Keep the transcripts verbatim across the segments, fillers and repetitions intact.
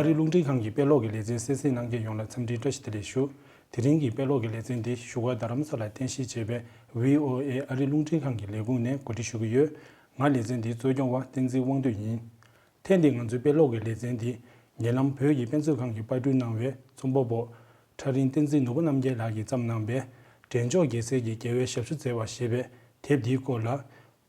རི་རླུང་འཕྲིན་ཁང་གི་དཔེ་ཀློག་གི་ལེ་ཚན་གསན་གཟིགས་གནང་མཁན་ཡོངས་ལ་འཚམས་འདྲིའི་བཀྲ་ཤིས་བདེ་ལེགས་ཞུ། དེ་རིང་གི་དཔེ་ཀློག་གི་ལེ་ཚན་འདི་བཞུགས་སྒར་རྡ་རམ་ས་ལར་རྟེན་གཞི་བྱས་པའི་བྷི་ཨོ་ཨེ་ཨ་རི་རླུང་འཕྲིན་ཁང་གི་ལས་ཁུངས་ནས་གོ་སྒྲིག་ཞུ་གི་ཡོད། ང་ལེ་ཚན་འདིའི་གཙོ་སྐྱོང་བ་བསྟན་འཛིན་དབང་འདུས་ཡིན། ཐེངས་འདིའི་ང་ཚོའི་དཔེ་ཀློག་གི་ལེ་ཚན་འདི་ཉེ་ལམ་བོད་ཀྱི་དཔེ་མཛོད་ཁང་གིས་པར་སྐྲུན་གནང་བའི་རྩོམ་པ་པོ་ཁྲ་རིང་བསྟན་འཛིན་ནོར་བུ་རྣམ་རྒྱལ་ལགས་ཀྱིས་བརྩམས་གནང་བའི་འབྲས་ལྗོངས་རྒྱལ་སྲས་ཀྱི་རྒྱལ་བའི་ཞབས་ཞུ་མཛད་པ་ཞེས་པའི་དེབ་འདིའི་སྐོར་ལ།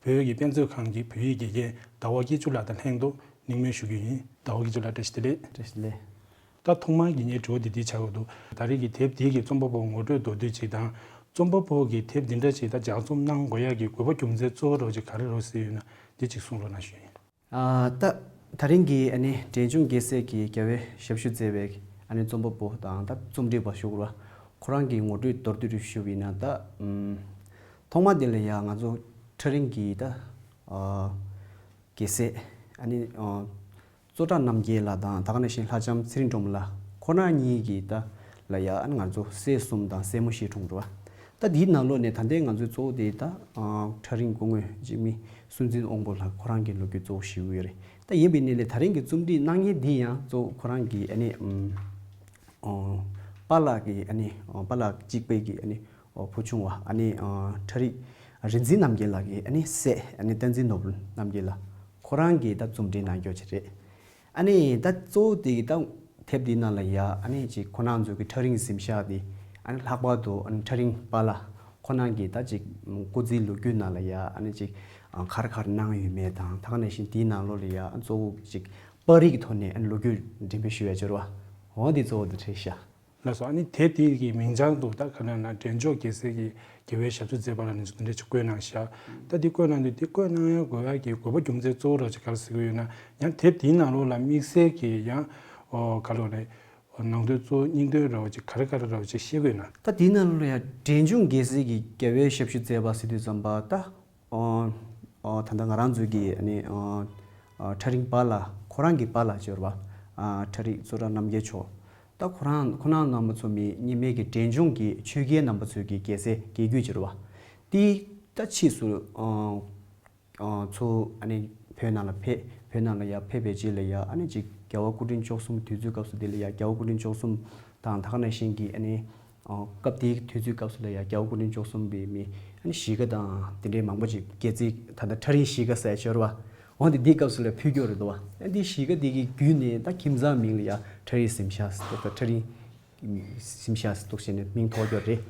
བོད་ཀྱི་དཔེ་མཛོད་ཁང་གི་བོད་ཡིག་དགེ་རྒན་ཟླ་བ་སྐྱིད་ཆུ་ལགས་དང་ལྷན་དུ་གླེང་མོལ་ཞུ་རྒྱུ་ཡིན། ཟླ་བ་སྐྱིད་ཆུ་ལགས་བཀྲ་ཤིས་བདེ་ལེགས། བཀྲ་ཤིས་བདེ་ལེགས། ད་ཐོག་མར་ངེད་གཉིས་དྲི་བ་འདི་འདི་ཆགས་ཀྱི་འདུག་ད་རེས་ཀྱི་དེབ་འདི་གི་རྩོམ་པ་པོ་ངོ་སྤྲོད་མདོར་བསྡུས་ཅིག་དང་། རྩོམ་པ་པོ་གིས་དེབ་འདི་འདྲ་ཞིག་ད་ལྗགས་རྩོམ་གནང་དགོས་ཡག་གི་དགོས་པ་རྒྱུ་མཚན་གཙོ་བོ་རོགས་ཅིག་ག་རེ་རོགས་ཟེར་ཡོད་ན་འདི་གཅིག་གསུང་རོགས་གནང་ཞུ་ཡིན། ཨ། ད་ད་རིང་གི་ཨ་ནི་འབྲས་ལྗོངས་རྒྱལ་སྲས་ཀྱི་རྒྱལ་བའི་ཞབས་ཞུ་མཛད་པའི་ཨ་ནི་རྩོམ་པ་པོ་དང་ད་རྩོམ་སྒྲིག་པ་ཞུ་དགོས་ར། ཁོ་རང་གི་ངོ་སྤྲོད་མདོར་བསྡུས་ཞུ་བ་ཡིན་ན་ད། ཨམ། ཐོག་མ་དེ་ལ་ཡ་ང་ཚོ་ཁྲ་རིང་གི་ད། ཨ། རྒྱལ་སྲས་ཨ་ནི། ཨ། ཙོ་བཀྲ་རྣམ་རྒྱལ་ལགས་དང་ད་ག་ནང་བཞིན་ལྷ་ལྕམ་ཚེ་རིང་སྒྲོལ་མ་ལགས་ཁོ་རང་གཉིས་ཀྱི་ད་ལ་ཡ་ཨ་ནི་ང་ཚོ་སྲས་གསུམ་དང་སྲས་མོ་བཞི་འཁྲུངས་འགྲོ་བ། ད་དེའི་ནང་ལོགས་ནས་ད་ལྟའི་ང་ཚོའི་གཙོ་བོ་དེ་ད་ཨ་ཁྲ་རིང་སྐུ་ངོ་འཇིགས་མེད་སྲོང་བཙན་སྒམ་པོ་ལགས་ཁོ་རང་གི་ལོ་རྒྱུས་གཙོ་བོ་ཞུ་གི་ཡོད་རེད། ད་ཡིན་པའི་ནི་ལས་ད་རིང་གི་རྩོམ་སྒྲིག་གནང་མཁན་འདི་ཡང་གཙོ་བོ་ཁོ་རང་གི་ཨ་ནི་ཨམ། ཨོ། པཱ་ལགས་ཀྱི་ཨ་ནི་ཨོ་པཱ་ལགས་གཅིག་པའི་གི་ཨ་ནི་ཨོ་བུ་ཆུང་བ་ཨ་ནི་ཨོ་ཁྲ་རིང་རིག་འཛིན་རྣམ་རྒྱལ་ལགས་ཀྱི་ཨ་ནི་སྲས་ཨ་ནི་བསྟན་འཛིན་ནོར་བུ་རྣམ་རྒྱལ་ལགས་ཁོ་རང་གིས་ད་རྩོམ་སྒྲིག་གནང་རྒྱུ་ཅིག་རེད། ཨ་ནི་ད་གཙོ་བོ་དེ་གི་ད་དེབ་འདི་ནང་ལ་ཡ་ཨ་ནི་ཅིག་ཁོ་རང་ཚོ་གི་ཁྲ་རིང་གཟིམ་ཤག་དེ་ཨ་ནི་ལྷག་པར་དུ་ཨ་ནི་ཁྲ་རིང་པཱ་ལགས་ཁོ་རང་གི་ད་ཅིག་སྐུ་ཚེའི་ལོ་རྒྱུས་ནང་ལ་ཡ་ཨ་ནི་ཅིག་ག་རེ་ག་རེ་གནང་ཡོད་མེད་དང་ད་ག་ནང་བཞིན་དེའི་ནང་ལོགས་ལ་ཡ་ཨ་གཙོ་བོ་ཅིག་པར་རིས་ཀྱི་ཐོག་ནས་ཨ་ནི་ལོ་རྒྱུས་འགྲེམས་སྤེལ་ཞུ་ཡ་སྦྱོར་བ་འོ་འདི་གཙོ་བོ་དེ་རེད་ཤག་ལགས་སོ། ཨ་ནི་དེབ་དེ་གི་མིང་བྱང་དུ་ད་ག་ན་ན་འབྲས་ལྗོངས་རྒྱལ་སྲས་ཀྱི་རྒྱལ་བའི་ཞབས་ཞུ་མཛད་པ་ལ་ནི་འདི་འདྲ་ཅིག་བཀོད་གནང་ཤག་ད་འདི་བཀོད་གནང་དུས་འདི་བཀོད་གནང་ཡ་དགོས་ཡ་གི་དགོས་པ་རྒྱུ་མཚན་གཙོ་བོ་ར་ཅིག་ག་རེ་ཟེར་གི་ཡོད་ན་ཡང་དེབ་དེའི་ནང་ལོགས་ལ་དམིགས་བསལ་གྱི་ཡང་ཨོ་ག་ལོ་རེད། ནང་དོན་གཙོ་བོ་སྙིང་དོན་ར་བ་ཅིག་ག་རེ་ག་རེ་ར་བ་ཅིག་བཤད་གི་ཡོད་ན། ད་དེའི་ནང་ལོགས་ལ་ཡང་འབྲས་ལྗོངས་རྒྱལ་སྲས་ཀྱི་རྒྱལ་བའི་ཞབས་ཞུ་མཛད་པ་ཟེར་དུས་ཙམ་པ་ད། ཨོ། ཨོ་ད་ལྟ་ང་རང་ཚོའི་གི་ཨ་ནི་ཨོ་ཨོ་ཁྲ་རིང་པཱ་ལགས་ཁོ་རང་གི་པཱ་ལགས་ཅིག་ཡོད་རེད་པ། ཨ་ཁྲ་རིང་ཙོ་བཀྲ་རྣམ་རྒྱལ་མཆོག་ད་ཁོ་རང་ཁོ་རང་རྣམ་པ་ཚོ་མི་གཉིས་མེད་ཀྱི་འབྲས་ལྗོངས་ཀྱི་ཆོས་རྒྱལ་རྣམ་པ་ཚོའི་གི་རྒྱལ་སྲས་རྒྱལ་བརྒྱུད་ཅིག་ཡོད་རེད་པ། དེ་ད་ཕྱིས་སུ་ཨོ་ཨོ་ཚུར་ཨ་ནི་བོད་ནང་ལ་ཕེབས། བོད་ནང་ལ་ཡར་ཕེབས་པའི་རྗེས་ལ་ཡ་ཨ་ནི་ཅིག་རྒྱལ་བ་སྐུ་ཕྲེང་བཅུ་གསུམ་དུས་ཚོད་སྐབས་སུ་དེ་ལ་ཡ་རྒྱལ་བ་སྐུ་ཕྲེང་བཅུ་གསུམ་དང་ད་ག་ནང་བཞིན་གྱི་ཨ་ནི། ཨོ་སྐབས་དེའི་དུས་ཚོད་སྐབས་སུ་ལ་ཡང་རྒྱལ་བ་སྐུ་ཕྲེང་བཅུ་གསུམ་པའི་མི་ཨ་ནི་གཞིས་ཀ་དང་དེ་འདྲའི་མང་པོ་ཅིག་སྒལ་ཚིགས་ད་ལྟ་ཁྲ་རིང་གཞིས་ཀ་ཟེར་ཡ་ཅིག་ཡོད་རེད་པ། འོ་དེ་དེའི་སྐབས་སུ་ལ་ཕུལ་རྒྱུ་རེད་འདུག་པ། ཨ་འདི་གཞིས་ཀ་དེ་གི་བརྒྱུད་ནས་ད་ཁྱིམ་ཚང་མིང་ལ་ཡང་ཁྲ་རིང་གཟིམ་ཤག་ཟེར་འདུག་ད་ཁྲ་རིང་གཟིམ་ཤག་ཟེར་འདུག་བྱས་ནས་མིང་ཐོགས་རྒྱུ་རེད།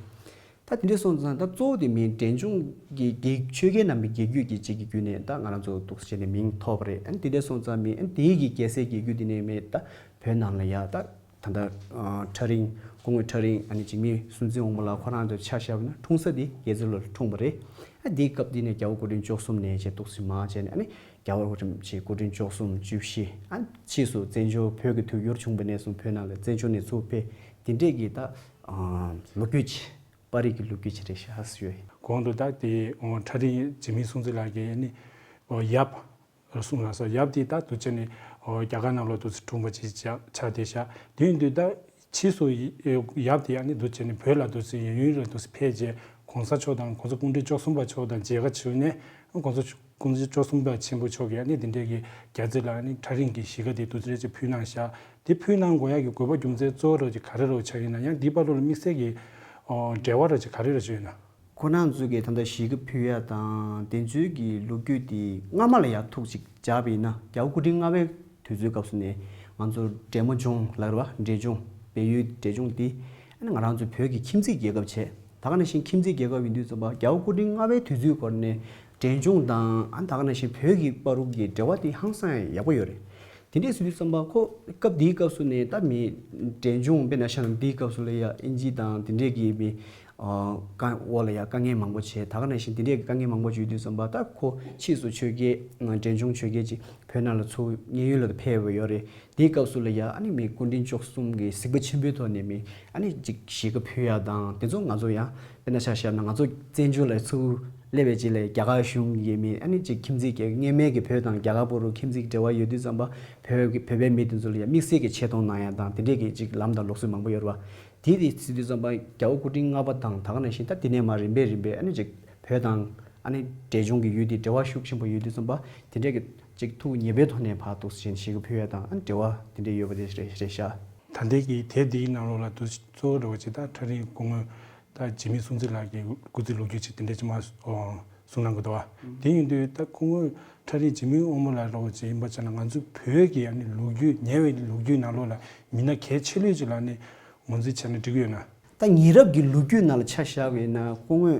ད་དེ་འདྲ་སོང་ཙང་ད་གཙོ་བོ་དེ་མིང་འབྲས་ལྗོངས་ཀྱི་རྒྱལ་ཆོས་རྒྱལ་རྣམ་པའི་རྒྱལ་བརྒྱུད་ཀྱི་གཅིག་གི་བརྒྱུད་ནས་ད་ང་རང་ཚོ་འདུག་བྱས་ནས་མིང་ཐོགས་པ་རེད། ཨ་ནི་དེ་འདྲ་སོང་ཙང་མིང་ཨ་ནི་དེའི་གི་རྒྱལ་སྲས་རྒྱལ་བརྒྱུད་དེ་ནས་མིང་ད་བོད་ནང་ལ་ཡ་ད། ད་ལྟ་ཨ་ཁྲ་རིང་སྐུ་ངོ་ཁྲ་རིང་ཨ་ནི་འཇིགས་མེད་སྲོང་བཙན་སྒམ་པོ་ལགས་ཁོ་རང་ཚོ་ཆ་བཞག་པ་ན་འཁྲུངས་ས་དེ་རྒྱལ་རྩེ་ལ་འཁྲུངས་པ་རེད། ཨ་དེའི་སྐབས་དེ་ནས་རྒྱལ་བ་སྐུ་ཕྲེང་བཅུ་གསུམ་ནས་བྱས་འདུག་སེ་མར་བྱས་ནས་ཨ་ནི་རྒྱལ་བ་སྐུ་ཕྲེང་བཅུ་གསུམ་བཅུ་བཞི་ཨ་ཕྱིས་སུ་བཙན་བྱོལ་བོད་ཀྱི་དུས་འགྱུར་བྱུང་བ་ནས་བཟུང་བོད་ནང་ལ་བཙན་བྱོལ་ནས་ཚུར་ཕེབས། དེ་འདྲས་ཀྱི་ད་ཨ་ལོ་རྒྱུས་ཀྱི་པར་རིས་ཀྱི་ལོ་རྒྱུས་ཅིག་རེད་ཤག་ཟེར་ཞུ་ཡ་ཡིན། གོང་དུ་ད་དེ་ཁྲ་རིང་འཇིགས་མེད་སྲོང་བཙན་ལགས་ཀྱིས་ཨ་ནི་ཡབ། རུ་གསུངས་ལགས་སོ། ཡབ་དེ་ད་འདུག་བྱས་ནས་ཨོ་རྒྱ་གར་ནང་ལོགས་འདུག་སེ་འཁྲུངས་པ་ཅིག་ཆགས་ཆགས་བསྡད་ཤག་དེ་ཡིན་དུས་ད་ཕྱིས་སུ་ཡབ་དེ་ཨ་ནི་འདུག་བྱས་ནས་བོད་ལ་འདུག་སེ་ཡང་ཡུན་རིང་འདུག་སེ་ཕེབས་རྗེས་གོང་ས་མཆོག་དང་གོང་ས་སྐུ་ཕྲེང་བཅུ་གསུམ་པ་མཆོག་དང་མཇལ་ཁ་བྱུང་ནས་གོང་ས་སྐུ་ཕྲེང་བཅུ་གསུམ་པ་ཆེན་པོ་མཆོག་གིས་ཨ་ནི་དེ་འདྲས་ཀྱི་རྒྱལ་རྩེ་ལ་ཨ་ནི་ཁྲ་རིང་གི་གཞིས་ཀ་དེ་འདུག་སེ་རེ་ཅིག་ཕུལ་གནང་ཤག་དེ་ཕུལ་གནང་དགོས་ཡག་གི་དགོས་པ་རྒྱུ་མཚན་གཙོ་བོ་རོ་ཅིག་ག་རེ་རོ་ཆགས་ཡིན་ན་ཡང་འདི་བར་ལ་དམིགས་བསལ་གྱི་འབྲེལ་བ་རོ་ཅིག་ག་རེ་རོ་ཆགས་ཡོད་ན། ཁོ་རང་ཚོས་ཀྱི་ད་ལྟ་གཞིས་ཀ་ཕུལ་ཡ་དང་དེ་ཚོའི་གི་ལོ་རྒྱུས་དེ་སྔ་མ་ལ་ཡར་ཐུག་ཅིག་བཞག་པ་ཡིན་ན་རྒྱལ་བ་སྐུ་ཕྲེང་ལྔ་པའི་དུས་ཚོད་སྐབས་སུ་ནས་ང་ཚོ་འབྲས་མོ་ལྗོངས་ལབ་རེད་པ། འབྲས་ལྗོངས་བལ་ཡུལ་འབྲས་ལྗོངས་དེ་ཨ་ནི་ང་རང་ཚོ་བོད་ཀྱི་ཁྱིམ་མཚེས་རྒྱལ་ཁབ་བྱས། ད་ག་ནང་བཞིན་ཁྱིམ་མཚེས་རྒྱལ་ཁབ་ཡིན་དུས་ཙམ་པ་རྒྱལ་བ་སྐུ་ཕྲེང་ལྔ་པའི་དུས་ཚོད་སྐོར་ནས་འབྲས་ལྗོངས་དང་ཨ་ནི་ད་ག་ནང་བཞིན་བོད་ཀྱི་བར་དུ་གི་འབྲེལ་བ་དེ་ཧང་སང་ཡག་པོ་ཡོད་རེད། དེ་འདྲས་ཟེར་དུས་ཙམ་པ་ཁོ་སྐབས་དེའི་སྐབས་སུ་ནས་ད་མི་འབྲས་ལྗོངས་དཔེར་ན་ཆ་བཞག་ན་དེའི་སྐབས་སུ་ལ་ཡ་ཨིན་ཇི་དང་དེ་འདྲས་ཀྱི་མི་ཨ་དཀའ་འོག་ལ་ཡ་དཀའ་ངལ་མང་པོ་བྱས། ད་ག་ནང་བཞིན་དེ་འདྲས་ཀྱི་དཀའ་ངལ་མང་པོ་བྱུང་དུས་ཙམ་པ་ད་ཁོ་ཕྱིས་སུ་ཆོས་རྒྱལ་འབྲས་ལྗོངས་ཆོས་རྒྱལ་ཅིག་བོད་ནང་ལ་ཚུར་མཉན་ཡོད་ལ་ཕེབས་པ་ཡོད་རེད། དེའི་སྐབས་སུ་ལ་ཡ་ཨ་ནི་མི་སྐུ་ཕྲེང་བཅུ་གསུམ་གྱི་གཟིགས་པ་ཆེན་པོའི་ཐོག་ནས་མི་ཨ་ནི་ཅིག་གཞིས་ཀ་ཕུལ་ཡ་དང་དེ་ཚོ་ང་ཚོ་ཡང་དཔེར་ན་ཆ་བཞག་ན་ང་ཚོ་བཙན་བྱོལ་ལ་ཚུར་སླེབས་པའི་རྗེས་ལ་རྒྱ་གར་གཞུང་གིས་མི་ཨ་ནི་ཅིག་ཁྱིམ་མཚེས་ཀྱི་སྔོན་མའི་གི་བོད་དང་རྒྱ་གར་བར་དུ་ཁྱིམ་མཚེས་ཀྱི་འབྲེལ་བ་ཡོད་དུས་ཙམ་པ་བོད་ཀྱི་བོད་པའི་མི་དེ་ཚོ་ལ་ཡང་དམིགས་བསལ་གྱི་ཆེ་མཐོང་གནང་ཡ་དང་དེ་འདྲས་ཀྱི་ཅིག་ལམ་དང་ལུགས་སྲོལ་མང་པོ་ཡོད་རེད་པ། དེ་དེ་ཟེར་དུས་ཙམ་པ་རྒྱལ་བ་སྐུ་ཕྲེང་ལྔ་པ་དང་ད་ག་ནང་བཞིན་ད་དེ་ནས་མར་རིམ་པས་རིམ་པས་ཨ་ནི་ཅིག་བོད་དང་ཨ་ནི་འབྲས་ལྗོངས་ཀྱི་ཡུལ་དེ་འབྲེལ་བ་ཤུགས་ཆེན་པོ་ཡོད་དུས་ཙམ་པ་དེ་འདྲས་ཀྱི་ ཅིག་ཐུགས་མཉེས་པོའི་ཐོག་ནས་ཕར་འདུག་སེ་བྱས་ཞུ་གི་ཕུལ་ཡ་དང་ཨ་ནི་འབྲེལ་བ་དེ་འདྲ་ཡོད་པ་དེ་རེད་རེད་ཤག་ད་ལྟའི་གི་དེབ་འདིའི་ནང་ལོགས་ལ་དུ་གཙོ་བོ་འདྲ་བོ་ཅིག་ད་ཁྲ་རིང་སྐུ་ངོ་ད་འཇིགས་མེད་གསུང་འཛིན་ལགས་ཀྱི་སྐུ་ཚེའི་ལོ་རྒྱུས་ཅིག་དེ་འདྲ་ཅིག་མ་གསུང་གནང་གི་འདུག་བ། དེ་ཡིན་དུས་ད་སྐུ་ངོ་ཁྲ་རིང་འཇིགས་མེད་དབང་པོ་ལགས་འདྲ་བོ་ཅིག་ཡིན་པ་ཆ་ན་ང་ཚོ་བོད་ཀྱི་ཨ་ནི་ལོ་རྒྱུས་ཉེ་བའི་ལོ་རྒྱུས་ནང་ལོགས་ལ་མི་སྣ་གལ་ཆེ་ལོས་ཅིག་ལ་ནི་ངོས་འཛིན་བྱས་ན་འགྲིག་གི་ཡོད་ན། ད་ཉེ་རབས་ཀྱི་ལོ་རྒྱུས་ནང་ལ་ཆ་བཞག་པ་ཡིན་ན་སྐུ་ངོ་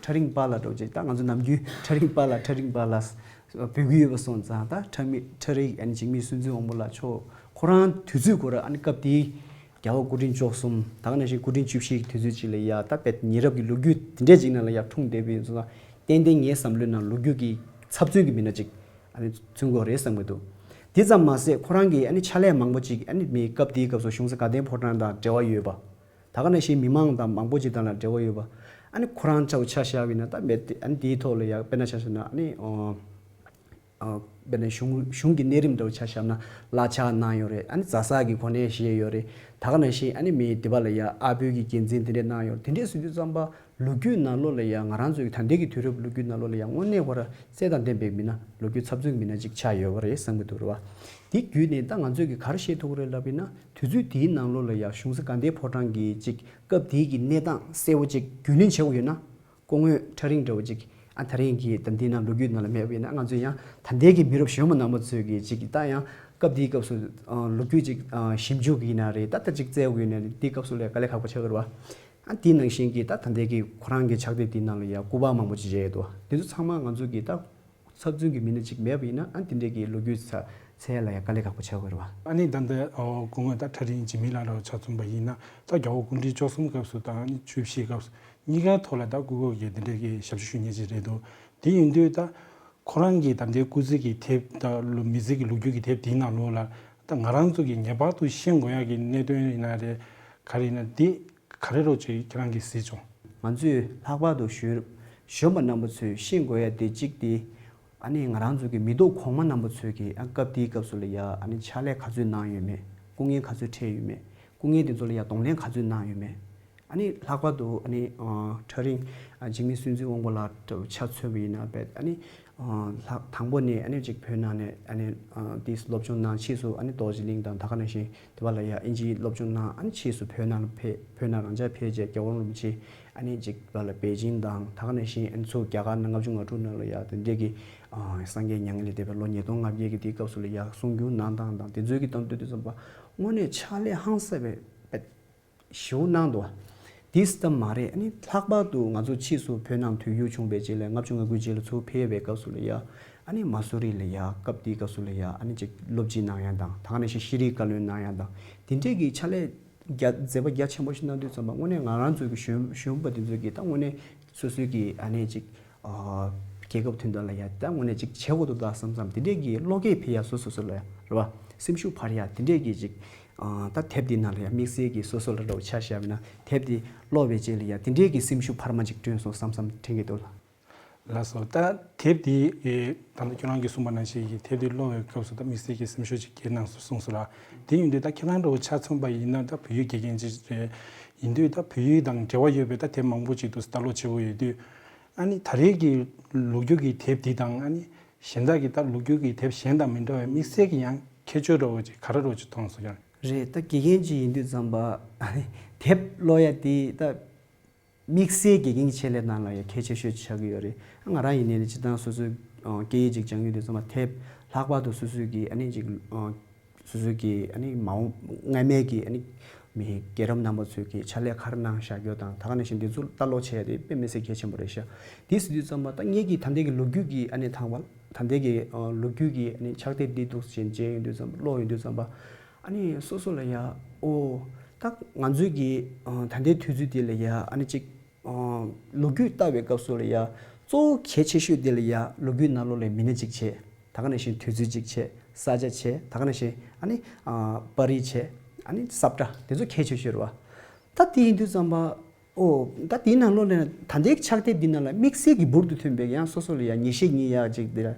ཁྲ་རིང་པ་ལགས་འདྲ་བོ་ཅིག་ད་ང་ཚོ་ནམ་རྒྱུན་ཁྲ་རིང་པ་ལགས་ཁྲ་རིང་པ་ལགས་འབོད་ཀྱི་ཡོད་པ་སོང་ཙང་ད་ཁྲ་མི་ཁྲ་རིང་ཨ་ནི་འཇིགས་མེད་གསུང་འཛིན་དབང་པོ་ལགས་མཆོག་ཁོ་རང་དུས་ཚོད་ཁོ་རང་ཨ་ནི་སྐབས་དེའི་རྒྱལ་བ་སྐུ་ཕྲེང་བཅུ་གསུམ་ད་ག་ནང་བཞིན་སྐུ་ཕྲེང་བཅུ་བཞི་གི་དུས་ཚོད་ཅིག་ལ་ཡ་ད་དཔེ་ཉེ་རབས་ཀྱི་ལོ་རྒྱུས་དེ་འདྲས་ཅིག་ནང་ལ་ཡ་འཁྲུངས་བསྡད་པ་ཡིན་སོང་ཙང་ཏན་ཏན་ངའི་བསམ་བློའི་ནང་ལོ་རྒྱུས་ཀྱི་ཚབ་མཚོན་གྱི་མི་སྣ་ཅིག་ཨ་ནི་མཚོན་གྱི་ཡོད་རེད་བསམ་གྱི་འདུག་དེ་ཙམ་མ་ཟད་ཁོ་རང་གིས་ཨ་ནི་ཕྱག་ལས་མང་པོ་ཅིག་ཨ་ནི་མི་སྐབས་དེའི་སྐབས་སུ་གཞུང་ས་དགའ་ལྡན་ཕོ་བྲང་དང་འབྲེལ་བ་ཡོད་པ། ད་ག་ནང་བཞིན་མི་མང་དང་མང་པོ་ཅིག་དང་ལ་འབྲེལ་བ་ཡོད་པ། ཨ་ནི་ཁོ་རང་ཆ་བོ་ཆ་བཞག་པ་ཡིན་ན་ད་མེད་དེ་ཨ་ནི་དེའི་ཐོག་ལ་ཡ་དཔེར་ན་ཆ་བཞག་ན་ཨ་ནི་ཨོ་ཨོ་དཔེར་ན་གཞུང་གཞུང་གི་གནས་རིམ་འདྲ་བོ་ཆ་བཞག་ན་གླ་ཆ་གནང་ཡོད་རེད། ཨ་ནི་བཟའ་ཟླ་གི་གོ་གནས་བཞེས་ཡོད་རེད། ད་ག་ནང་བཞིན་ཨ་ནི་མི་དེ་པ་ལ་ཡ་ཨ་བོད་ཀྱི་འགན་འཛིན་དེ་འདྲས་གནང་ཡོད་རེད། དེ་འདྲས་ཟེར་དུས་ཙམ་པ་ལོ་རྒྱུས་ནང་ལོགས་ལ་ཡ་ང་རང་ཚོའི་ད་ལྟའི་གི་དུས་རབས་ལོ་རྒྱུས་ནང་ལོགས་ལ་ཡ་དངོས་གནས་ཁོ་ར་རྩལ་དང་ལྡན་པའི་མི་སྣ་ལོ་རྒྱུས་ཚབ་མཚོན་མི་སྣ་ཅིག་ཆགས་ཡོད་པ་རེད་བསམ་གྱི་འདུག་རེད་བ། དེ་བརྒྱུད་ནས་ད་ང་ཚོས་ཀྱི་ག་རེ་ཤེས་ཐུབ་ཀྱི་རེད་ལབ་ཡིན་ན། དུས་ཚོད་དེའི་ནང་ལོགས་ལ་ཡང་གཞུང་ས་དགའ་ལྡན་ཕོ་བྲང་གི་ཅིག་སྐབས་དེའི་གི་གནས་སྟངས་གསལ་བོ་ཅིག་རྒྱུས་ལོན་བྱེད་དགོས་ཡོད་ན། སྐུ་ངོ་ཁྲ་རིང་འདྲ་བོ་ཅིག་ཨ་ད་རིང་གི་ད་འདི་ནང་ལོ་རྒྱུས་ནང་ལ་མེད་པ་ཡིན་ན་ང་ཚོས་ཡང་ད་ལྟའི་གི་མི་རབས་གཞོན་པ་རྣམ་པ་ཚོས་ཀྱི་ཅིག་ད་ཡང་སྐབས་དེའི་སྐབས་སུ་ལོ་རྒྱུས་ཅིག་ཞིབ་འཇུག་གི་ཡིན་ན་རེད། ད་ལྟ་ཅིག་བཙལ་དགོས་ཡིན་ན་རེད། དེའི་སྐབས་སུ་ལ་དཀའ་ལས་ཁག་པོ་ཆགས་ཀྱི་རེད་བ། ཨ་དེའི་ནང་བཞིན་གྱི་ད་ད་ལྟའི་གི་ཁོ་རང་གི་ཕྱག་དེབ་དེའི་ནང་ལ་ཡང་སྐུ་པར་མང་པོ་ཅིག་མཇལ་ཡོད་འདུག་དེ་ཚོ་ཚང་མ་ང་ཚོ་གི་ད། ཚབ་མཚོན་གྱི་མི་སྣ་གཅིག་མེད་པ་ཡིན་ན་ཨ་དེ་འདྲས་ཀྱི་ལོ་རྒྱུས་ཚ་འཚོལ་ཡ་ལ་ཡང་དཀའ་ལས་ཁག་པོ་ཆགས་ཀྱི་རེད་བ། ཨ་ནི་ད་ལྟ་སྐུ་ངོ་ད་ཁྲ་རིང་འཇིགས་མེད་ལགས་འདྲ་བོ་ཆ་མཚོན་པ་ཡིན་ན་ད་རྒྱལ་བ་སྐུ་ཕྲེང་བཅུ་གསུམ་སྐབས་སུ་དང་ཨ་ནི་བཅུ་བཞི་སྐབས་སུ་གཉིས་ཀའི་ཐོག་ལ་ད་སྐུ་ངོ་གིས་དེ་འདྲས་ཀྱི་ཞབས་ཞུ་ཞུ་མཁན་ཅིག་རེད་འདུག་དེ་ཡིན་དུས་ད་ཁོ་རང་གི་ད་ལྟའི་སྐུ་ཚེ་གི་དེབ་ད་ལོ་མི་ཚེ་གི་ལོ་རྒྱུས་ཀྱི་དེབ་དེའི་ནང་ལོགས་ལ་ད་ང་རང་ཚོ་གིས་ངེས་པར་དུ་ཤེས་དགོས་ཡ་གི་གནད་དོན་ཡིན་ན་རེད། ག་རེ་ཡིན་ན་འདི་ག་རེ་རོགས་ཅིག་ཁྱེད་རང་གིས་གཟིགས་བྱུང་། ང་ཚོས་ལྷག་པར་དུ་གཞོན་གཞོན་པ་རྣམ་པ་ཚོས་ཤེས་དགོས་ཡ་དེ་གཅིག་དེ། ཨ་ནི་ང་རང་ཚོ་གི་མི་ཐོག་གོང་མ་རྣམ་པ་ཚོས་ཀྱི་ཨ་སྐབས་དེའི་སྐབས་སུ་ལ་ཡ་ཨ་ནི་ཕྱག་ལས་ག་ཚོད་གནང་ཡོད་མེད། སྐུ་ངལ་ག་ཚོད་འཕྲད་ཡོད་མེད། སྐུ་ངལ་དེ་ཚོ་ལ་ཡ་གདོང་ལེན་ག་ཚོད་གནང་ཡོད་མེད། ཨ་ནི་ལྷག་པར་དུ་ཨ་ནི་ཨ་ཁྲ་རིང་ཨ་འཇིགས་མེད་བསྟན་འཛིན་དབང་པོ་ལགས་འདྲ་བོ་ཆ་མཚོན་པ་ཡིན་ན་བས་ཨ་ནི་ཨ་ལྷག་དང་པོ་ནས་ཨ་ནི་ཅིག་བོད་ནང་ནས་ཨ་ནི་ཨ་དེ་སློབ་སྦྱོང་གནང་ཕྱིས་སུ་ཨ་ནི་རྡོ་རྗེ་གླིང་དང་ད་ག་ནང་བཞིན་དེ་བ་ལ་ཡ་ཨིན་ཇིའི་སློབ་སྦྱོང་གནང་ཨ་ནི་ཕྱིས་སུ་བོད་ནང་ལ་ཕེབས། བོད་ནང་རང་འཇགས་ཕེབས་རྗེས་རྒྱལ་བ་རིན་པོ་ཆེ་ཨ་ནི་ཅིག་བ་ལ་པེ་ཅིང་དང་ད་ག་ནང་བཞིན་ཨ་ནི་ཚུར་རྒྱ་གར་ནང་ལྔ་བཅུ་ང་དྲུག་ནང་ལ་ཡ་དེ་འདྲས་ཀྱི་ཨ་སངས་རྒྱས་མྱ་ངན་ལས་འདས་པའི་ལོ་ཉིས་སྟོང་ལྔ་བརྒྱ་གི་དེའི་སྐབས་སུ་ལ་ཡ་གསུང་སྒྱུར་གནང་སྟངས་དང་དེ་ཚོའི་གི་གཏམ་རྒྱུད་དེ་ཙམ་པ་དངོས་གནས་ཕྱག་ལས་ཧང་སངས་པའི་ཞེ་པོ་གནང་འདུག་བ། དེ་ཙམ་མ་རེད། ཨ་ནི་ལྷག་པར་དུ་ང་ཚོ་ཕྱིས་སུ་བོད་ནང་དུས་འགྱུར་བྱུང་བའི་རྗེས་ལ་ལྔ་བཅུ་ང་དགུའི་རྗེས་ལ་ཚུར་ཕེབས་པའི་སྐབས་སུ་ལ་ཡ་ཨ་ནི་མ་སུ་རི་ལ་ཡ་སྐབས་དེའི་སྐབས་སུ་ལ་ཡ་ཨ་ནི་ཅིག་སློབ་སྤྱི་གནང་ཡ་དང་ད་ག་ནང་བཞིན་ཤེས་རིག་བཀའ་བློན་གནང་ཡ་དང་དེ་འདྲས་ཀྱི་ཕྱག་ལས་རྒྱ་མཛད་པ་རྒྱ་ཆེན་པོ་ཞིག་གནང་དུས་ཙམ་པ་དངོས་གནས་ང་རང་ཚོའི་གི་གཞོན་གཞོན་པ་དེ་ཚོས་ཀྱི་ད་དངོས་གནས་སོ་སོའི་གི་ཨ་ནི་ཅིག་ཨ་རྒྱལ་ཁབ་དོན་དག་ལ་ཡ་ད་དངོས་གནས་ཅིག་བྱེད་དགོས་འདུག་ད་བསམ་བསམ་དེ་འདྲས་ཀྱི་བློ་སྐྱེད་འཕེལ་ཡ་སོ་སོ་སོ་ལ་ཡ་རེད་བ། སེམས་ཤུགས་འཕར་ཡ་དེ་འདྲས་ཀྱི་ཅིག་ཨ་ད་དེབ་འདི་ནང་ལ་ཡ་དམིགས་བསལ་གྱི་སོ་སོ་ལ་འདྲ་བོ་ཆ་བཞག་པ་ཡིན་ན་དེབ་འདི་ཀློག་པའི་རྗེས་ལ་ཡ་དེ་འདྲས་ཀྱི་སེམས་ཤུགས་འཕར་མ་ཅིག་བསྐྲུན་སོང་བསམ་བསམ་དྲན་གྱི་འདུག་ལ། ལགས་སོ། ད་དེབ་འདི་ཨེ་ད་ལྟ་ཁྱོད་རང་གིས་གསུངས་པ་ནང་བཞིན་གྱི་དེབ་འདི་ཀློག་པའི་སྐབས་སུ་ད་དམིགས་བསལ་གྱི་སེམས་ཤུགས་ཅིག་སྐྱེས་གནང་སོང་གསུངས་སོང་ལ། དེ་ཡིན་དུས་ད་ཁྱེད་རང་འདྲ་བོ་ཆ་མཚོན་པ་ཡིན་ན་ད་བོད་ཡིག་དགེ་རྒན་ཅིག་རེད། ཡིན་དུས་ད་བོད་ཡིག་དང་འབྲེལ་བ་ཡོད་པའི་ད་དེབ་མང་པོ་ཅིག་འདུག་ལྟ་ཀློག་བྱེད་དགོས་ཡོད་དུས། ཨ་ནི་ད་རེས་ཀྱི་ལོ་རྒྱུས་ཀྱི་དེབ་འདི་དང་ཨ་ནི་གཞན་དག་གི་ད་ལོ་རྒྱུས་ཀྱི་དེབ་གཞན་དང་མི་འདྲ་བའི་དམིགས་བསལ་གྱི་ཡང་ཁྱད་ཆོས་འདྲ་བོ་ཅིག་ག་རེ་འདྲ་བོ་ཅིག་མཐོང་སོང་ཀྱང་། རེད། ད་དགེ་རྒན་ཅིག་ཡིན་དུས་ཙམ་པ་ཨ་ནི་དེབ་ཀློག་ཡ་དེ་ད་དམིགས་བསལ་དགེ་རྒན་གྱི་ཆེད་ལས་ནང་ལ་ཡང་གལ་ཆེ་ཤོས་ཆགས་ཀྱི་ཡོད་རེད། ང་རང་ཡིན་ནའི་སྤྱིར་བཏང་སོ་སོའི་ཨ་སྐད་ཡིག་ཅིག་སྦྱང་ཡོང་དུས་ཙམ་པ་དེབ་ལྷག་པར་དུ་སོ་སོའི་གི་ཨ་ནི་ཅིག་ཨ་སོ་སོའི་གི་ཨ་ནི་མ་འོངས་སྔ་མའི་གི་ཨ་ནི་མི་རྒན་རབས་རྣམ་པ་ཚོས་གི་ཕྱག་ལས་ག་རེ་གནང་བཞག་ཡོད་དང་ད་ག་ནང་བཞིན་འདི་ཚོ་ལྟ་ཀློག་བྱས་ཏེ་དཔེ་མི་སྲིད་གལ་ཆེན་པོ་རེད་ཤག་དེ་ཟེར་དུས་ཙམ་པ་ད་ངེད་ཀྱི་ད་ལྟའི་གི་ལོ་རྒྱུས་ཀྱི་ཨ་ནི་ཐང་བ་ད་ལྟའི་གི་ཨ་ལོ་རྒྱུས་ཀྱི་ཨ་ནི་ཕྱག་དེབ་འདི་འདུག་ཅེས་མཇལ་ཡོང་དུས་ཙམ་པ་ཀློག་ཡོང་དུས་ཙམ་པ། ཨ་ནི་སོ་སོ་ལ་ཡ་ཨོ་ད་ང་ཚོའི་གི་ཨ་ད་ལྟའི་དུས་ཚོད་འདི་ལ་ཡ་ཨ་ནི་ཅིག་ཨ་ལོ་རྒྱུས་ལྟ་བའི་སྐབས་སུ་ལ་ཡ་གཙོ་བོ་གལ་ཆེ་ཤོས་འདི་ལ་ཡ་ལོ་རྒྱུས་ནང་ལོགས་ལ་མི་སྣ་གཅིག་བྱས། ད་ག་ནང་བཞིན་དུས་ཚོད་གཅིག་བྱས། ས་ཆ་བྱས། ད་ག་ནང་བཞིན་ཨ་ནི་ཨ་པར་རིས་བྱས། ཨ་ནི་ས་བཀྲ་དེ་ཚོ་གལ་ཆེ་ཤོས་རེད་བ། ད་དེ་ཡིན་དུས་ཙམ་པ་ཨོ་ད་དེའི་ནང་ལོགས་ལ་ད་ལྟའི་ཕྱག་དེབ་འདི་ནང་ལ་དམིགས་བསལ་གྱི་འབུར་དུ་ཐོན་པའི་ཡང་སོ་སོ་ལ་ཡང་ངེས་ཤེས་རྙེད་ཡག་ཅིག་དེ་ལ་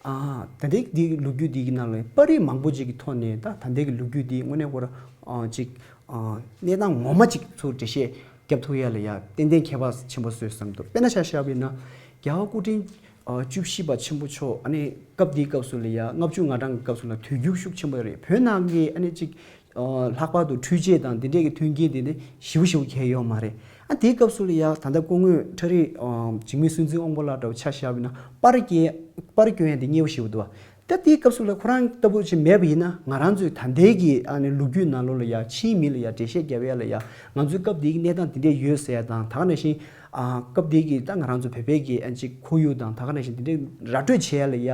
ཨ་ད་ལྟའི་འདི་ལོ་རྒྱུས་འདི་གི་ནང་ལ་པར་རིས་མང་པོ་ཅིག་གི་ཐོག་ནས་ད་ད་ལྟའི་གི་ལོ་རྒྱུས་འདི་དངོས་གནས་ཁོ་ར་ཨ་ཅིག་ཨ་གནས་སྟངས་ངོ་མ་ཅིག་ཚུར་འགྲེལ་བཤད་རྒྱབ་ཐུབ་ཡ་ལ་ཡ་ཏན་ཏན་ཁྱད་པར་ཆེན་པོ་བཟོས་བསམ་འདུག་དཔེར་ན་ཆ་བཞག་པ་ཡིན་ན་རྒྱལ་བ་སྐུ་ཕྲེང་ ཨ་བཅུ་བཞི་པ་ཆེན་པོ་མཆོག་ཨ་ནི་སྐབས་དེའི་སྐབས་སུ་ལ་ཡ་ལྔ་བཅུ་ང་གྲངས་ཀྱི་སྐབས་སུ་ལ་དུས་འགྱུར་ཤུགས་ཆེན་པོ་རེད། བོད་ནང་གི་ཨ་ནི་ཅིག་ཨ་ལྷག་པར་དུ་འཕྲུལ་ཆས་དང་དེ་འདྲས་ཀྱི་མཐུན་རྐྱེན་དེ་ནི་ཞེ་པོ་ཞེ་པོ་གལ་ཡོད་མ་རེད། ཨ་དེའི་སྐབས་སུ་ལ་ཡ་ད་ལྟ་སྐུ་ངོ་ཁྲ་རིགས་ཨ་འཇིགས་མེད་བསྟན་འཛིན་དབང་པོ་ལགས་འདྲ་བོ་ཆ་བཞག་པ་ཡིན་ན་པར་སྐྱེལ་པར་སྐྱོན་ཡ་དེ་མཉེས་པོ་ཞེ་པོ་འདུག་བ། ད་དེའི་སྐབས་སུ་ལ་ཁོ་རང་ལྟ་བུ་ཅིག་མེད་པ་ཡིན་ན་ང་རང་ཚོའི་ད་ལྟའི་གི་ཨ་ནི་ལོ་རྒྱུས་ནང་ལོགས་ལ་ཡ་ཕྱིའི་མི་ལ་ཡ་འགྲེལ་བཤད་རྒྱབ་ཡ་ལ་ཡ་ང་ཚོའི་སྐབས་དེའི་གི་གནས་སྟངས་དེ་འདྲས་ཡོད་ཟེར་ཡ་དང་ད་ག་ནང་བཞིན་ཨ་སྐབས་དེའི་གི་ད་ང་རང་ཚོ་བོད་པའི་གི་ཨ་ཅིག་ཁོར་ཡུག་དང་ད་ག་ནང་བཞིན་དེ་འདྲས་ར་སྤྲོད་བྱེད་ཡ་ལ་ཡ་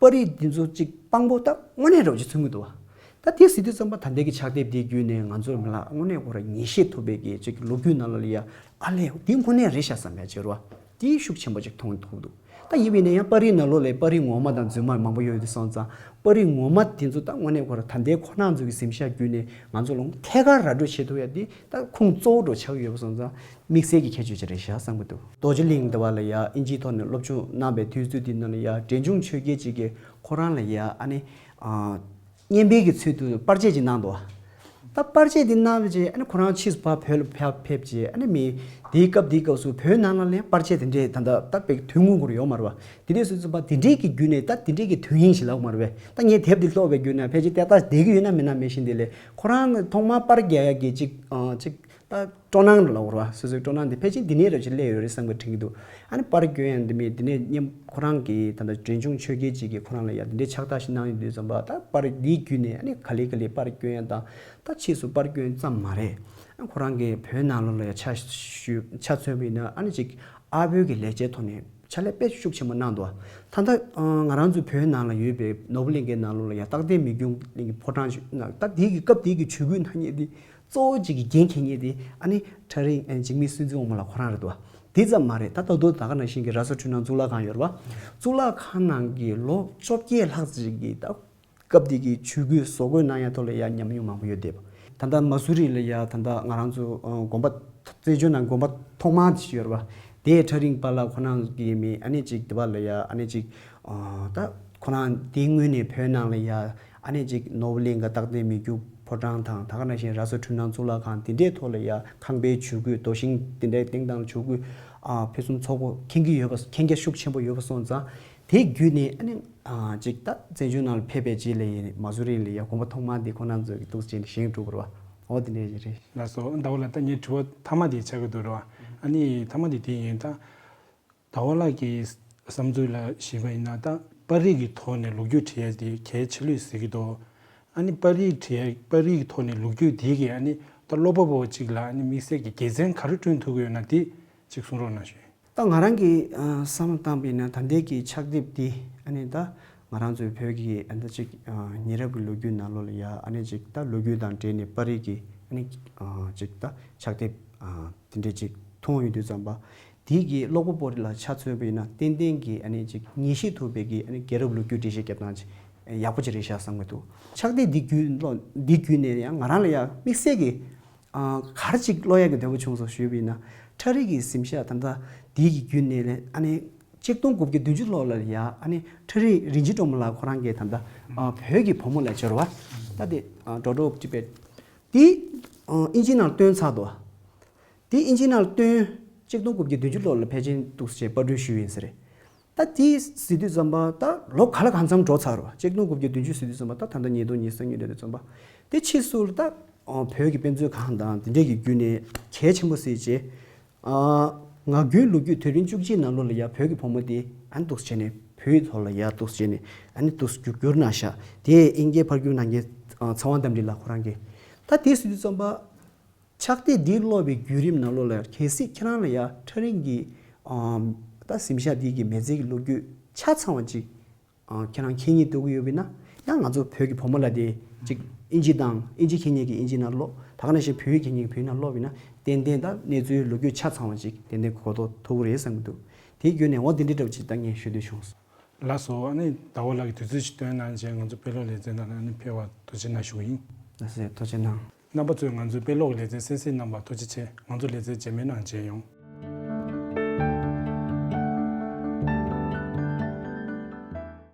པར་རིས་འདི་ཚོ་ཅིག་དཔང་པོ་ད་དངོས་གནས་འདྲ་བོ་ཅིག་མཚོན་གྱི་འདུག་བ། ད་དེ་ཟེར་དུས་ཙམ་པ་ད་ལྟའི་གི་ཕྱག་དེབ་དེའི་བརྒྱུད་ནས་ང་ཚོ་མི་ལ་དངོས་གནས་ཁོ་ར་ངེས་ཤེས་ཐོབ་པའི་གི་ཅིག་ལོ་རྒྱུས་ནང་ལོགས་ལ་ཡ་ཨ་ལས་འདི་དངོས་གནས་རེད་ཤག་བསམ་ཡ་ཅིག་ཡོད་རེད་བ། དེ་ཤུགས་ཆེན་པོ་ཅིག་མཐོང་ཐུབ་འདུག་ད་ཡིན་པ་ཡིན་ན་ཡང་པར་རིས་ནང་ལོགས་ལ་པར་རིས་ངོ་མ་དང་རྫུན་མ་མང་པོ་ཡོད་དུས་སོང་ཙང་པར་རིས་ངོ་མ་དེ་ཚོ་ད་དངོས་གནས་ཁོ་ར་ད་ལྟའི་ཁོ་རང་ཚོ་གི་གཟིམ་ཤག་བརྒྱུད་ནས་ང་ཚོ་ལ་ཐད་ཀར་ར་སྤྲོད་བྱེད་ཐུབ་ཡ་དེ་ད་ཁུངས་གཙོ་བོ་འདྲ་ཆགས་ཡོད་པ་སོང་ཙང་དམིགས་བསལ་གྱི་ཁྱད་ཆོས་ཅིག་རེད་ཤག་བསམ་གྱི་འདུག་རྡོ་རྗེ་གླིང་དེ་བ་ལ་ཡ་ཨིན་ཇིའི་ཐོག་ནས་སློབ་སྦྱོང་གནང་པའི་དུས་ཚོད་དེ་ནང་ལ་ཡ་འབྲས་ལྗོངས་ཆོས་རྒྱལ་གྱིས་ཁོ་རང་ལ་ཡ་ཨ་ནི་ཨ། སྙན་པའི་གི་ཚུལ་དུ་པར་ཆས་ཅིག་གནང་འདུག་ད་པར་ཆས་འདི་གནང་བའི་རྗེས་ཨ་ནི་ཁོ་རང་ཕྱིས་སུ་ཕར་བོད་ལ་ཕར་ཕེབས་རྗེས་ཨ་ནི་མི་དེའི་སྐབས་དེའི་སྐབས་སུ་བོད་ནང་ལ་ལན་པར་ཆས་དེ་འདྲས་ད་ལྟ་ད་པའི་དོན་དངོས་སྐོར་ཡོད་མ་རེད་བ། དེ་འདྲས་སུ་ཚུད་པ་དེ་འདྲས་ཀྱི་བརྒྱུད་ནས་ད་དེ་འདྲས་ཀྱི་དོན་སྙིང་ཞིག་ལབ་མ་རེད་བས། ད་ངས་དེབ་འདི་ཀློག་པའི་བརྒྱུད་ནས་ཕལ་ཆེར་ཏག་ཏག་བསྡད་ཀྱི་ཡོད་ན་མེད་ན་མེད་བཞིན་དེ་ལས་ཁོ་རང་ཐོག་མར་པར་རྒྱག་ཡག་གི་ཅིག་ཅིག་ད་སྤྲོ་སྣང་ལ་འོར་བ་སོ་སོའི་སྤྲོ་སྣང་འདི་ཕལ་ཆེར་འདི་ནས་རེ་ཞིག་སླེབས་ཡོད་རེད་བསམ་པ་དྲན་གྱི་འདུག་ཨ་ནི་པར་སྐྱོན་ཡང་འདི་མེད་འདི་ནས་མཉམ་ཁོ་རང་གིས་ད་ལྟ་འབྲས་ལྗོངས་ཆོས་རྒྱལ་གྱིས་ཁོ་རང་ལ་ཡང་འདི་འདྲའི་ཕྱག་རྟགས་ཤིག་གནང་ཡོད་དུས་ཙམ་པ་ད་པར་འདིའི་བརྒྱུད་ནས་ཨ་ནི་ག་ལེ་ག་ལེ་པར་སྐྱོན་ཡང་དང་ད་ཕྱིས་སུ་པར་སྐྱོན་ཙམ་མ་རེད། ཨ་ཁོ་རང་གིས་བོད་ནང་ལོགས་ལ་ཡང་ཆ་ཞུ་ཆ་མཚོན་པ་ཡིན་ན་ཨ་ནི་ཅིག་ཨ་བོད་ཀྱི་ལས་བྱེད་ཐོག་ནས་ཕྱག་ལས་དཔེ་ཤུགས་ཆེན་པོ་གནང་འདུག་ད་ལྟ་ང་རང་ཚོ་བོད་ནང་ལ་ཡོད་པའི་ནོར་བུ་གླིང་གའི་ནང་ལོགས་ལ་ཡང་རྟག་བརྟན་མི་རྒྱུ་གླིང་གི་ཕོ་བྲང་ཞིག་ད་དེའི་གི་སྐབས་དེའི་གི་ཇུས་འགོད་གནང་མཁན་དེ། གཙོ་བོ་གཅིག་གི་འགན་འཁྱེར་མཁན་དེ་ཨ་ནི་ཁྲ་རིང་ཨན་འཇིགས་མེད་བསྟན་འཛིན་དབང་མོ་ལགས་ཁོ་རང་རེད་འདུག་དེ་ཙམ་མ་རེད། ད་ད་དུང་ད་ག་ནང་བཞིན་གྱི་ར་ས་འཕྲུལ་སྣང་གཙུག་ལག་ཁང་ཡོད་རེད་བ། གཙུག་ལག་ཁང་ནང་གི་ལོ་བཅོ་བརྒྱད་ལྷག་ཙམ་གྱི་ད་སྐབས་དེ་གི་ཇུས་འགོད་བཟོ་འགོད་གནང་ཡ་ཐོག་ལ་ཡ་ཉམས་མྱོང་མང་པོ་ཡོད་བསྡད་པ། ད་ལྟ་མ་སུ་རི་ལ་ཡ་ད་ལྟ་ང་རང་ཚོ་ཨ་དགོན་པ་བཙན་བྱོལ་ནང་དགོན་པ་ཐོག་མ་ཞིག་ཡོད་རེད་བ། དེ་ཁྲ་རིང་པཱ་ལགས་ཁོ་རང་གི་མི་ཨ་ནི་ཅིག་དེ་བ་ལ་ཡ་ཨ་ནི་ཅིག་ཨ་ད་ཁོ་རང་དེའི་སྔོན་ནས་བོད་ནང་ལ་ཡ་ཨ་ནི་ཅིག་ནོར་བུ་གླིང་ག་རྟག་བརྟན་མི་རྒྱུ་ཕོ་བྲང་དང་ད་ག་ནང་བཞིན་ར་ས་འཕྲུལ་སྣང་གཙུག་ལག་ཁང་དེ་འདྲའི་ཐོག་ལ་ཡ་ཁང་པའི་ཇུས་འགོད་རྡོ་ཤིང་དེ་འདྲའི་སྟེང་དང་ཇུས་འགོད་ཨ་ཕུན་སུམ་ཚོགས་པོ་མཁྱེན་གྱི་ཡོད་པ་མཁྱེན་རྒྱ་ཤུགས་ཆེན་པོ་ཡོད་པ་སོང་ཙང་དེ་བརྒྱུད་ནས་ཨ་ནི་ཨ་ཅིག་ད་བཙན་བྱོལ་ནང་ལ་ཕེབས་པའི་རྗེས་ལ་ཡིན་མ་སུ་རི་ལ་ཡ་དགོན་པ་ཐོག་མ་འདི་ཁོ་རང་ཚོ་གི་འདུག་སེ་བྱས་ནས་བཞེངས་གྲུབ་པ་རེད་བ། འོ་དེ་འདྲ་ཞིག་རེད། ལགས་སོ། ཟླ་བ་ལགས་ད་ངའི་དྲི་བ་མཐའ་མ་དེ་ཆགས་ཀྱི་འདུག་རེད་བ། ཨ་ནི་མཐའ་མ་དེ་དེ་ཡིན་ད། ཟླ་བ་ལགས་ཀྱི་བསམ་ཚུལ་ལ་ཞིབ་པ་ཡིན་ན་ད་པར་རིས་ཀྱི་ཐོག་ནས་ལོ་རྒྱུས་བྲིས་ཡ་དེ་གལ་ཆེ་ལོས་ཟེར་གྱི་འདུག་ཨ་ནི་པར་རིས་བྲིས་ཡ་པར་རིས་ཀྱི་ཐོག་ནས་ལོ་རྒྱུས་དེ་གིས་ཨ་ནི་ད་ཀློག་པ་པོ་གཅིག་ལ་ཨ་ནི་དམིགས་བསལ་གྱི་དགེ་མཚན་ག་རེ་བསྐྲུན་ཐུབ་ཀྱི་ཡོད་ན་དེ་གཅིག་གསུང་རོགས་གནང་ཞུ། ད་ང་རང་གིས་ཨ་བསམ་བློ་བཏང་པ་ཡིན་ན་ད་ལྟའི་གི་ཕྱག་དེབ་འདི་ཨ་ནི་ད་ང་རང་ཚོའི་བོད་ཀྱི་ཨ་ནི་ཅིག་ཨ་ཉེ་རབས་ཀྱི་ལོ་རྒྱུས་ནང་ལོགས་ལ་ཡ་ཨ་ནི་ཅིག་ད་ལོ་རྒྱུས་དང་འབྲེལ་ནས་པར་རིས་ཀྱི་ཨ་ནི་ཨ་ཅིག་ད་ཕྱག་དེབ་ཨ་དེ་འདྲས་ཅིག་མཐོང་ཡོང་དུས་ཙམ་པ། དེའི་གི་ཀློག་པ་པོ་ལ་ཆ་མཚོན་པ་ཡིན་ན་ཏན་ཏན་གྱི་ཨ་ནི་ཅིག་ངེས་ཤེས་ཐུབ་པའི་གི་ཨ་ནི་རྒྱལ་རབས་ལོ་རྒྱུས་འགྲེལ་བཤད་རྒྱབ་སྟངས་ཅིག་ཡག་པོ་ཅིག་རེད་ཤག་བསམ་གྱི་འདུག་ཕྱག་དེབ་འདི་བརྒྱུད་ཀློག་འདི་བརྒྱུད་ནས་ཡང་ང་རང་ལ་ཡང་དམིགས་བསལ་གྱི་ཨ་ག་རེ་ཅིག་ཀློག་ཡག་གི་འདོད་པ་བྱུང་སོང་ཞུས་པ་ཡིན་ན། ཁྲ་རིག་གི་གཟིམ་ཤག་ད་ལྟ་འདི་གི་བརྒྱུད་ནས་ལས་ཨ་ནི་གཅིག་སྟོང་དགུ་བརྒྱ་བདུན་ཅུ་ལོ་ལ་ཡ་ཨ་ནི་ཁྲ་རིག་རིན་ཆེན་སྒྲོལ་མ་ལགས་ཁོ་རང་གིས་ད་ལྟ་ཨ་བོད་ཀྱི་བུ་མོ་ལ་སྦྱོར་བ་ད་དེ་ཨ་Daughter of Tibet་འདི་ཨ་ཨིན་ཇི་ནང་བཏོན་ཚར་འདུག་དེ་ཨིན་ཇི་ནང་བཏོན། གཅིག་སྟོང་དགུ་བརྒྱ་བདུན་ཅུ་ལོ་ལ་ཕལ་ཆེར་འདུག་སེ་བྱས་པར་སྐྲུན་ཞུས་ཡིན་ས་རེད། ད་དེ་ཟེར་དུས་ཙམ་པ་ད་ལོ་ག་ལ་གང་འཚམ་འགྲོ་ཚར་རོ། གཅིག་སྟོང་དགུ་བརྒྱ་བདུན་ཅུ་ཟེར་དུས་ཙམ་པ་ད་ད་ལྟ་ཉིས་སྟོང་ཉི་ཤུ་ཡིན་དུས་ཙམ་པ། དེ་ཕྱིས་སུ་ད་བོད་ཀྱི་དཔེ་མཛོད་ཁང་དང་དེ་འདྲས་ཀྱི་བརྒྱུད་ནས་གལ་ཆེན་པོ་ཟེར་བྱས། ངག་རྒྱུན་ལོ་རྒྱུས་དུས་རིམ་བཅུ་གཅིག་ནང་ལོགས་ལ་ཡ་བོད་ཀྱི་བུ་མོ་དེ་ཨ་ནི་འདུག་སེ་བྱས་ནས་བོད་ཡིག་ཐོག་ལ་ཡ་འདུག་སེ་བྱས་ནས་ཨ་ནི་འདུག་སེ་བསྒྱུར་བསྒྱུར་གནང་ཤག་དེ་ཨིན་སྐད་ཕར་བསྒྱུར་གནང་མཁན་ཚེ་དབང་རྟ་མགྲིན་ལགས་ཁོ་རང་གིས་ད་དེ་ཟེར་དུས་ཙམ་པ། ཕྱག་དེབ་འདི་ཀློག་པའི་བརྒྱུད་རིམ་ནང་ལོགས་ལ་གལ་སྲིད་ཁྱེད་རང་ལ་ཡ་ཁྲ་རིང་གི་ཨམ་ད་གཟིམ་ཤག་འདི་གི་མི་ཚེ་གི་ལོ་རྒྱུས་ཆ་ཚང་བ་ཅིག་ཨ་ཁྱེད་རང་མཁྱེན་སྙིང་འདོད་ཀྱི་ཡོད་པ་ཡིན་ན་ཡང་ང་ཚོ་བོད་ཀྱི་བུ་མོ་ལ་དེ་ཅིག་ཨིན་ཇི་དང་ཨིན་ཇི་མཁྱེན་མཁན་གྱིས་ཨིན་ཇི་ནང་ཀློག་ད་ག་ནང་བཞིན་བོད་ཡིག་མཁྱེན་མཁན་གྱིས་བོད་ཡིག་ནང་ཀློག་པ་ཡིན་ན་ཏན་ཏན་ད་གནས་ཚུལ་ལོ་རྒྱུས་ཆ་ཚང་བ་ཅིག་ཏན་ཏན་གོ་རྟོགས་ཐུབ་ཀྱི་རེད་བསམ་གྱི་འདུག་དེའི་བརྒྱུད་ནས་འོ་དེ་འདྲའི་འདྲ་བོ་ཅིག་ད་ངས་ཞུ་འདོད་བྱུང་སོང་། ལགས་སོ། ཨ་ནི་ཟླ་བ་ལགས་ཀྱིས་དུས་ཚོད་ཅིག་བཏོན་གནང་བྱས་ང་ཚོ་དཔེ་ཀློག་ལེ་ཚན་ནང་ཨ་ནི་ཕེབས་པར་ཐུགས་རྗེ་གནང་ཞུ་གི་ཡིན། ལགས་སོ། ཐུགས་རྗེ་གནང་། རྣམ་པ་ཚོས་ང་ཚོའི་དཔེ་ཀློག་ལེ་ཚན་གསན་གཟིགས་གནང་བར་ཐུགས་རྗེ་ཆེ། ང་ཚོ་ལེ་ཚན་རྗེས་མའི་ནང་མཇལ་ཡོང་།